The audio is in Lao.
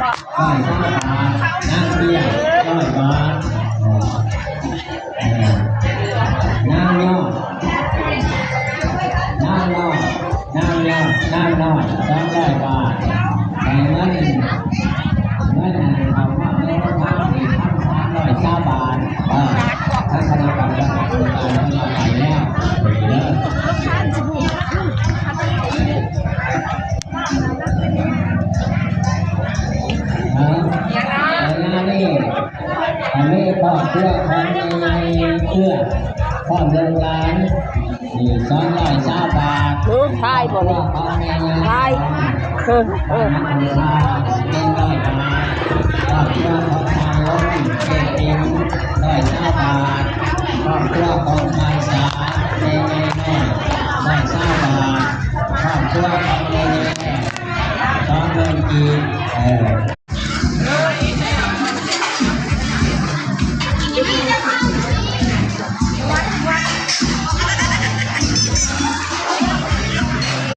ຮ້ອຍຊາວບາດ ນາງເພຍ ຮ້ອຍບາດ ເອີ ນາງນ້ອຍ ນາງນ້ອຍ ນາງນ້ອຍ ນາງນ້ອຍ ສອງຮ້ອຍບາດ ໃຫ້ເງິນ ເງິນອັນເຂົ້າມາໃນໂຮງທານນີ້ ພັນສາມຮ້ອຍຊາວບາດ ເອີ ທາງຄະນະກຳມະການໂຄງການເພິ່ນເອົາໄປແລ້ວ ເດີ. ເອີ ເວລານີ້ ອັນນີ້ຄອບຄົວຂອງແມ່ໃຫຍ່ເອື້ອ ພ້ອມລູກຫຼານ ນີ້ສອງຮ້ອຍຊາວບາດ ເອີ ຖ່າຍບໍ່ນີ້ ຂອງແມ່ໃຫຍ່ ຖ່າຍ ເອີ ເອີ ໜຶ່ງຮ້ອຍບາດ ຄອບຄົວຂອງທາງລົງເຈັດເອັມ ຮ້ອຍຊາວບາດ ຄອບຄົວຂອງທາງສາຍ ແມ່ໃຫຍ່ນ້ອຍ ຮ້ອຍຊາວບາດ ຄອບຄົວຂອງແມ່ໃຫຍ່ ສອງພັນກີບ ເອີ